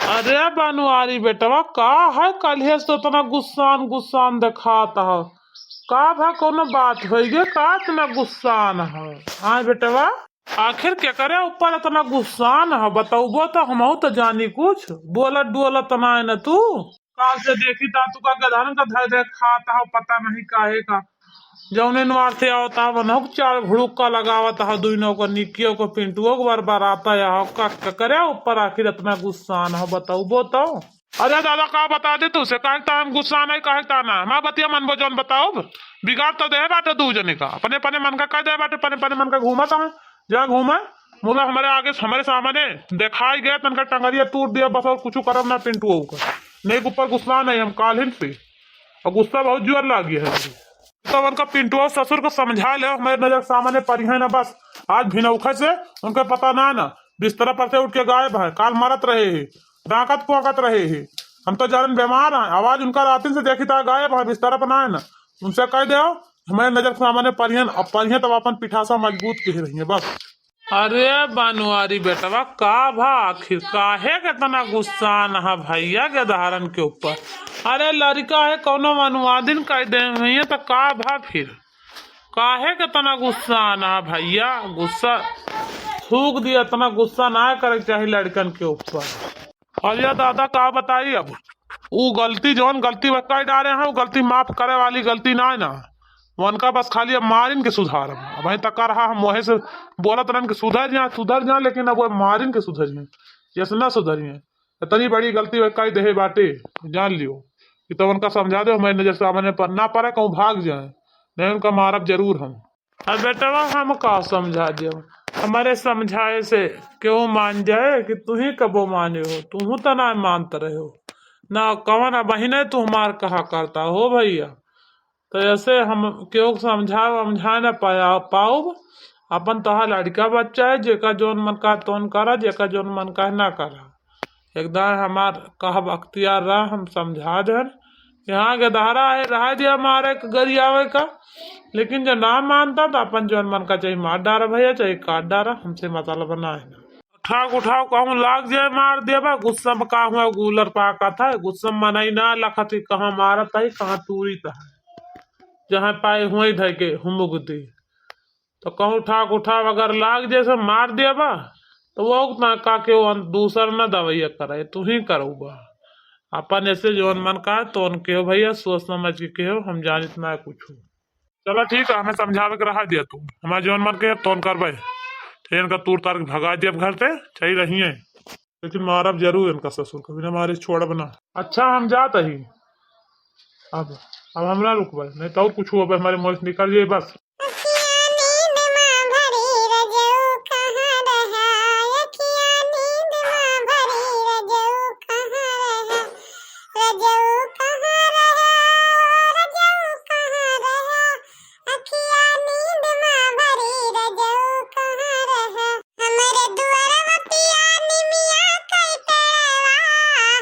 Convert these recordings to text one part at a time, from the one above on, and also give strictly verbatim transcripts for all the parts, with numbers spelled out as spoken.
अरे बनवारी बेटवा, का है, कल्हे से तो इतना गुस्सान गुस्सान देखात हो। का भा, कोनो बात होइगे का, इतना गुस्सान हो? हाँ बेटवा, आखिर केकरे ऊपर इतना गुस्सान हो, बतौबो तो हमहू तो जानी कुछ। बोलत डोलत ना है न तू। काल से देखी ता तू का गदहन का धर दे खाता हो, पता नहीं काहे का। जौने नवार से आवता हो, वनहु के चार भुड़ुक्का लगावत हो, दुइनो को निकियो को पिंटुओ को बरबराता हो। का, केकरे ऊपर आखिर इतना गुस्सान हो, बतौबो तो। अरे दादा, का बता दे तू से, काहे ता हम गुस्सा नहीं, काहे ता ना, हमार बतिया मनबो जौन बताओ। बिगाड़ तो देहे बाटे दू जने का, अपने अपने मन का कह दे बाटे, अपने अपने मन का घूमत है, जा घूमे। मुला हमारे आगे, हमारे सामने देखाई गए, तनका टंगरिया तोड़ दिया बस, और कुछ करब ना पिंटुओ का। नहीं के ऊपर गुस्सा नहीं, हम काल्हिन पे, और गुस्सा बहुत जोर लागी है। तब उनका पिंटुआ ससुर को समझा ले, हमारे नजर के सामने परी है ना बस। आज भिनौखे से उनका पता ना है ना, बिस्तरा पर से उठ के गायब है। काल मारत रहे है, डांकत पोंकत रहे है। हम तो जानन बीमार हैं, आवाज उनका रातिन से देखी था गायब है, बिस्तरा पर ना है ना। उनसे कह दे हमारे नजर के सामने परी है, अब परी है तब अपन पिठासा मजबूत कह रही है बस। अरे बनवारी बेटवा, का भा आखिर, काहे के इतना गुस्सान है भैया गदहरन के ऊपर? अरे लड़का है, कौनो मनवादिन कह दे भैया, तो का भा फिर? काहे के इतना गुस्सान है भैया? गुस्सा थूक दिया, इतना गुस्सा ना करे के चाही लड़कन के ऊपर। अरे दादा, का बताई अब, ऊ गलती, जौन गलती वह कह डारे हैं, वो गलती माफ करे वाली गलती ना है ना। उनका बस खाली अब मारिन के सुधारब। अब वहीं तक रहा, हम वहीं से बोलत रहन कि सुधर जा, सुधर जा, लेकिन अब वो मारिन के सुधर जाए, जैसे ना सुधर जाए। इतनी बड़ी गलती वह कह देहे बाटे, जान लियो। कि तो उनका समझा दे, हमारे नजर सामने पर ना पड़े, कहूँ भाग जाए, नहीं उनका मारब जरूर हम। अब बेटवा, हम का समझा देव? हमारे समझाए से केहू मान जाए कि तू ही कबो माने हो? तू तो ना मानत रहे हो ना। कवन बहिने तू हमार कहा करता हो भैया? तो ऐसे हम केहू के समझाए वमझाए ना पाया पाउब। अपन तोहार लड़का बच्चा है, जेका जौन मन का तौन करा, जेका जौन मन का ना करा। एकदम हमार कहब अख्तियार रहा, हम समझा देन। यहाँ गदहरा है, रहा दिया मारे के गरियावे का, लेकिन जो ना मानता तो अपन जौन मन का चाहे मार डारा भैया, चाहे काट डारा, हमसे मतलब ना है ना। उठाओ उठाओ कहूँ लाग जाए मार देबा, गुस्सा में का हुआ गूलर पाका था, गुस्सा में मनई ना लखत ही कहाँ मारत है, कहाँ तूरीत है, जहाँ पाए हुए धै के हुमुक दी। तो कहूँ ठाक उठाव अगर लाग जैसे मार देबा, तो वो ना का के वो दूसर ना दवाइया करे, तू ही करउबा। अपन ऐसे जौन मन का तो उनके हो भैया, सोच समझ के हो, हम जानित ना कुछ हो। चला ठीक है, हमें समझावे के रहा दिया तू, हमारे जौन मन के तौन करबे। तो इनका तूर तार के भगा दिया घर से, चाहे रही है। लेकिन मारब जरूर इनका ससुर, कभी ना मारे छोड़ब ना। अच्छा, हम जात ही अब, अब हम ना रुकबे, नहीं तो और कुछ होबे, हमारे मुँह से निकल जाए बस। अखियाँ नींद मा भरी रजऊ कहाँ रहा, अखियाँ नींद मा भरी रजऊ कहाँ रहा, रजऊ कहाँ रहा, रजऊ कहाँ रहा, अखियाँ नींद मा भरी रजऊ कहाँ रहा। हमरे दुअरवा पिया निमिया कई पेड़वा,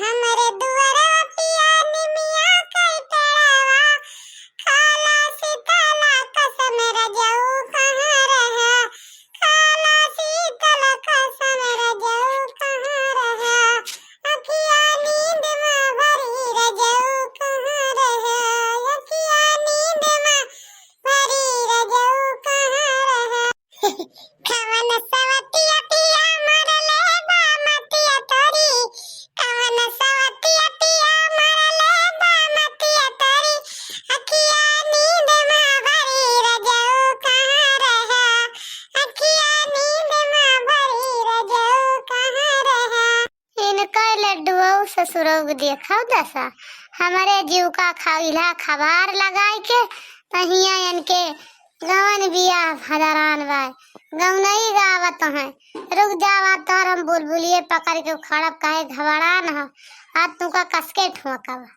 हमरे दुअरवा पिया निमिया कई पेड़वा, खाला सीतला कसम रजऊ कहाँ रहा, खाला सीतला कसम रजऊ कहाँ रहा, अखिया नींद मा भरी रजऊ कहाँ रहा, अखिया नींद मा भरी रजऊ कहाँ रहा। कवन सवतिया पिया मरले बा मतिया तोरी, कवन सवतिया पिया मरले बा मतिया तोरी, अखिया नींद मा भरी रजऊ कहाँ रहा, अखिया नींद मा भरी रजऊ कहाँ रहा। इनका लड्डुआ ससुरऊ के देखा दसा, हमारे जीव का खा-, इल्हा खबार लगाई के, तहिया इनके गवन बियाह भदरान बाय, गवनई गावत हैं। रुक जावा तोहर हम बुलबुलिए पकड़ के उखाड़ब, काहे घबरान हो। आज तुमका कस के ठोकब,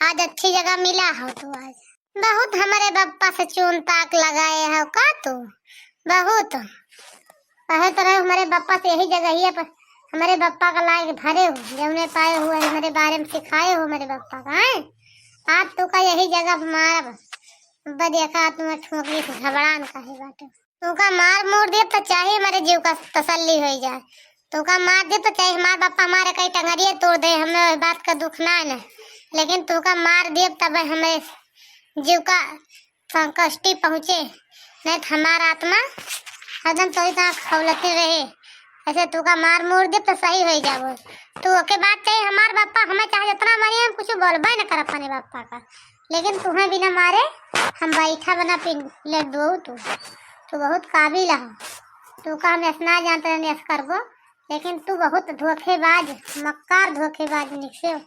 आज अच्छी जगह मिला हो तू आज। बहुत हमरे बप्पा से चून ताक लगाए हो का तू? बहुत। कहे तो रहे हमरे बप्पा से यही जगहिया पर हमरे बप्पा का लायक भरे हो, जौने पाए हुए हमरे बारे में सिखाए हो हमरे बप्पा का, हैं? आज तो का यही जगह पर मारब। अब्बा देखा तू ठोकरी से घबरान काहे बाटे। तू का मार मोर देब तो चाहे हमरे जीव का तसल्ली हो जाए। तू का मार दे तो चाहे हमार बापा हमारे कई टंगरिये तोड़ दे, हमें ओह बात का दुख ना है ना, लेकिन तू का मार दे तब हमें जीव का संकष्टी पहुँचे, नहीं तो हमार आत्मा हरदम तोरी तरह खौलते रहे। ऐसे तू का मार मूर दे तो सही हो जाबो। तू ओके बात चाहे हमार बापा हमें चाहे जितना मारिए, हम कुछ बोलबे न कर अपने बापा का, लेकिन तुम्हें बिना मारे हम बैठा बना पिन लड्डू हो तू। तू बहुत काबिल हो। तू का हम ऐसा ना जानते नहीं ऐसा करबो, लेकिन तू बहुत धोखेबाज, मक्कार धोखेबाज निकसे हो।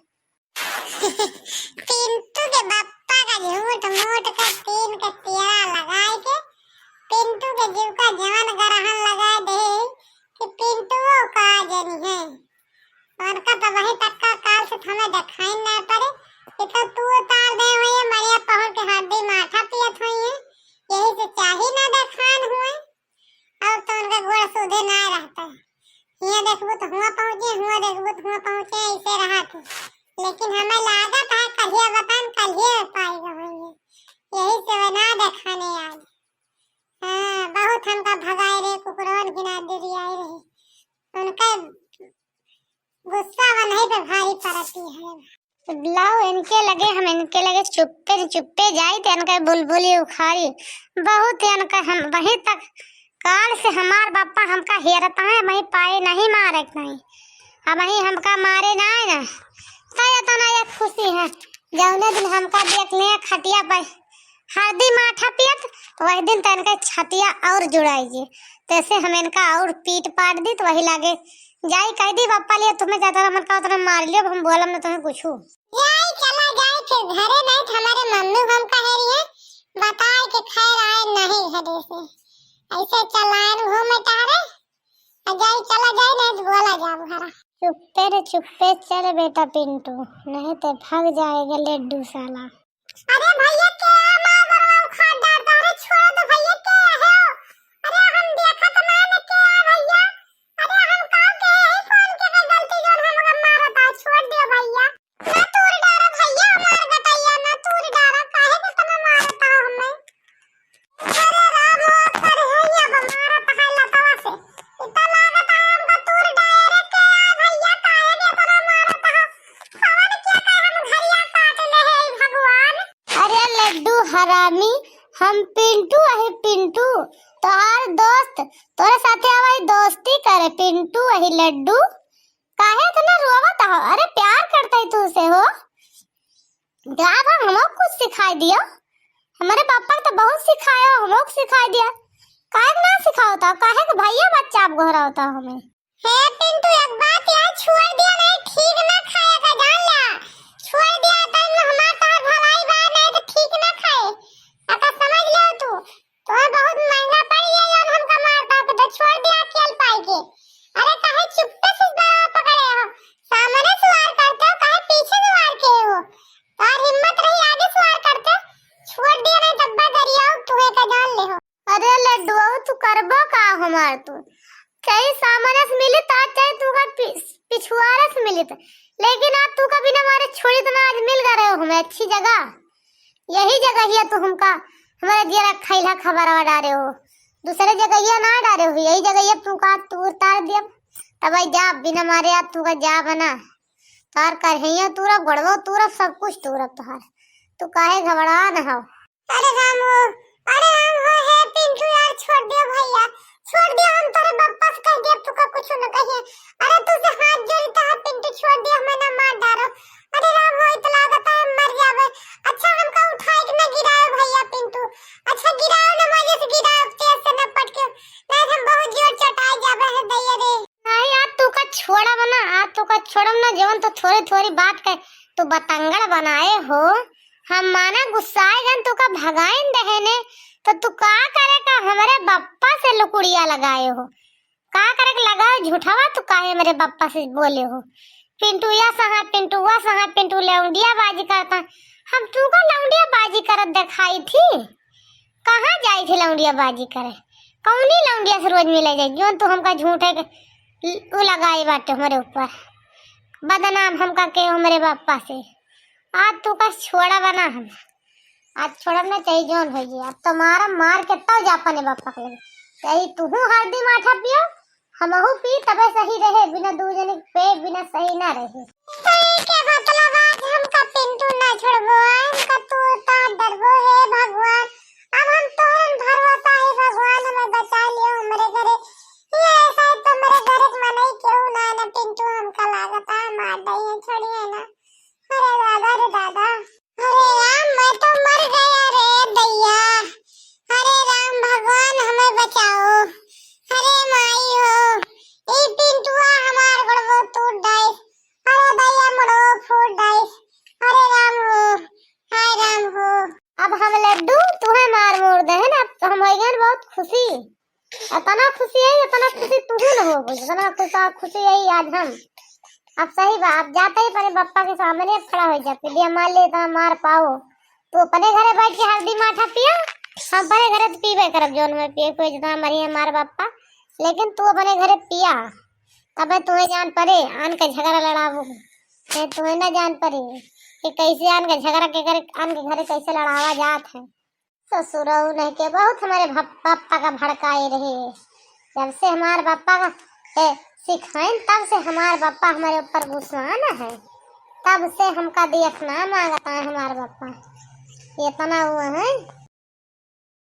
पिंटू के बप्पा का झूठ मूठ का तीन के तेरा लगाए के पिंटू के जीव का जवन ग्रहण लगा दे कि पिंटू का जनी है। उनका तो वही तक का काल से हमें दिखाई ना पड़े कि तो तू उतार दे हुए मरिया पहुर के हड्डी माठा पियत हुई है, यही से चाही ना देखान हुए। अब तो उनका गोड़ सूधे ना रहता है। हियाँ देखबू तो हुआँ पहुँचे, हुआँ देखबू तो हुआँ पहुँचे, ऐसे रहा थे। लेकिन हमें लागत है कलिया बतान कलिए पाई गई है, यही से वे ना देखाने आज। हाँ, बहुत हमका भगाए रहे, कुकुरवन की ना दूरी आई रही, उनका गुस्सा वनही पे भारी पड़ती है। लाओ इनके लगे, हम इनके लगे चुप्पे चुप्पे जाई, तो इनका बुलबुली उखाड़ी। बहुत इनका हम वहीं तक, काल से हमार बापा हमका हेरता है, वहीं पाए नहीं मारे नहीं, अब वहीं हमका मारे ना है ना, तो इतना ये खुशी है। जौने दिन हमका देख ले खटिया पर हरदी माठा पियत, तो वही दिन तो इनका छतिया और जुड़ाई जे, तैसे हम इनका और पीट पाट दी, तो वही लागे जाई कह दी, "बापा लिया तुम्हें ज्यादा मन का उतना मार लियो, अब हम बोलम ना तुम्हें कुछू।" जाई चला जाई फिर घरे, नहीं तो हमारे मम्मी को हम कहे रही है, बताए कि खैर आए नहीं घरे से, ऐसे चलान घूमे टहरे, आ जाई चला जाई नहीं तो बोला जाओ घरा। चुप्पे रे चुप्पे चल बेटा पिंटू, नहीं तो भाग जाएगा लड्डू साला। अरे भैया, के आ मार बरवा उखाड़ डारता? अरे छोड़ दो भैया, के आ हो? अरे हम देखत ना न के आ भैया। अरे हम का के यही कौन के, के गलती जोन हमका मारता? छोड़ दे भैया। ना तूर डारा भैया, हमार गटैया ना तूर डारा, काहे के तना मारता हो हमें? अरे राम हो, अरे हैया बा मारत है लतवा से। इतना लागत है हमका तूर डायरे के आ भैया, काहे के इतना मारत है? कवन क्या कहे हम घरिया काट ले है भगवान? अरे लड्डू हरामी, हम पिंटू अही पिंटू, तोहार दोस्त, तोरे साथे आवाई दोस्ती करे पिंटू अही लड्डू। काहे इतना रोवत हो? अरे प्यार करता है तू से हो। जा अब हमको कुछ सिखाई दियो। हमारे पापा तो बहुत सिखायो, हमको सिखाई दिया। काहे के ना सिखावता? काहे के भैया बच्चा आप गोहरावता हमें? हे पिंटू, एक बात यार, छोड़ दिया नहीं, ठीक ना खाए का, जान ला। छोड़ दिया, तब हमार तोहर भलाई बा, नहीं तो ठीक ना खाए। अका समझ ले तू। तोहे बहुत महंगा पड़ गया जौन हमका मारता हो, तो छोड़ दिया खेल पाई के। अरे काहे चुप्पे से दरवा पकड़े हो? सामने से वार करते हो, काहे पीछे से वार किए हो? तोहार हिम्मत रही आगे से वार करते, छोड़ दिया नहीं तब्बा गरियाओ तुहे का जान ले हो। अरे लड्डुआ तू करबो का हमार तू? चाहे सामने से मिली ता, चाहे तू का पि-, पिछुआरे से मिली ता, लेकिन आज तू का बिना मारे छोड़ी तो ना, आज मिल गए रहे हो हमें अच्छी जगह। यही जगह हिया तू हमका, हमारे जियरा खैला खबरवा डारे हो, दूसरे जगह हिया ना डारे हो, यही जगह हिया तू का तू उतार दिया। तब भाई जा, बिना मारे आज तू का जा बना, तार करहिया तूरब, गोड़वो तूरब, सब कुछ तूरब तोहार। तू काहे घबरा न हो? अरे राम हो, अरे राम हो, हे पिंटू यार, छोड़ दियो भैया, छोड़ दियो, हम तोरे बप्पा से कह दिया, तू का कुछ न कहिए। अरे तू से हाथ जोड़ी तो है पिंटू, छोड़ दियो, हमें ना मार डारो। अरे राम हो, इतना लागत है मर जावे। अच्छा हमका उठाए के ना गिराओ भैया पिंटू, अच्छा गिराओ ना, मजे से गिराओ, तेज से ना पटके, नहीं तो हम बहुत जोर चटाए जावे है दैया रे। नहीं, आज तू का छोड़ब ना, आज तू का छोड़ब ना, जवन तो थोड़ी थोड़ी बात के तू बतंगड़ बनाए हो। हम माना गुस्साए जन तू का भगाइन देहे ने, तो तू का करे का हमरे बप्पा से लुकुड़िया लगाए हो? का करे के लगाओ झूठवा, तू काहे हमरे बप्पा से बोले हो? पिंटुआ सहा, पिंटुआ सहा, पिंटू लौंडिया बाजी करता। हम तू का लौंडिया बाजी करत दिखाई थी? कहाँ जाई थी लौंडिया बाजी करे? कौनी लौंडिया से रोज मिले जाए? जोन तू हमका झूठे के उ लगाई बाटे हमरे ऊपर, बदनाम हमका के हमरे बापा से। आज तू का छोड़ा बना हम, आज छोड़ब ना चाहे जोन हो जाए। अब तो मारा मार के तब जा अपने बापा के लगे। चाहे तू हरदी माठा पियो, हमहू पी तबे सही रहे, बिना दू जने के पे बिना सही ना रहे। तो ये के मतलब आज हमका पिंटू ना छोड़बो, हमका तू ता डरबो, हे भगवान। अब हम तोहरन भरोसा है भगवान, हमें बचा लियो हमरे घरे। ये शायद तो हमरे घरे के मनई केहू ना, ना पिंटू हमका लागत है मार दई है, छोड़िए ना। अरे दादा रे दादा, अरे राम, मैं तो मर गया रे दैया। अरे राम भगवान, हमें बचाओ। अरे माई हो, ई पिंटुआ हमार गोड़वो तूड़ डाइस। अरे दैया, मुड़वो फूट डाइस। अरे राम हो, हाय राम हो। अब हम लड्डू तुहे मार मोर दे है ना, अब तो हम हो गए बहुत खुशी। इतना खुशी है, इतना खुशी तुहू न हो, इतना खुश, खुशी है आज हम। अब सही बा, अब जाते ही अपने बप्पा के सामने अब खड़ा हो जाते, दिया मार ले, इतना मार पाओ। तू अपने घरे बैठ के हरदी माठा पिया, हम अपने घरे तो पीबे करब, जौन में पिए कोई जितना मरी है हमारे बप्पा, लेकिन तू अपने घरे पिया, तबे तुम्हें जान पड़े, आन के झगड़ा लड़ाबो। नहीं तुम्हें ना जान पड़े कि कैसे आन के झगड़ा के करे, आन के घरे कैसे लड़ावा जात है। ससुरऊ नहीं के बहुत हमारे भप-, पप्पा का भड़काए रहे। जब से हमार पप्पा का, ए, सिखाइन, तब से हमार पप्पा हमारे ऊपर गुस्सा न है। तब से हमका देख ना मांगता है हमार पप्पा। इतना हुआ है,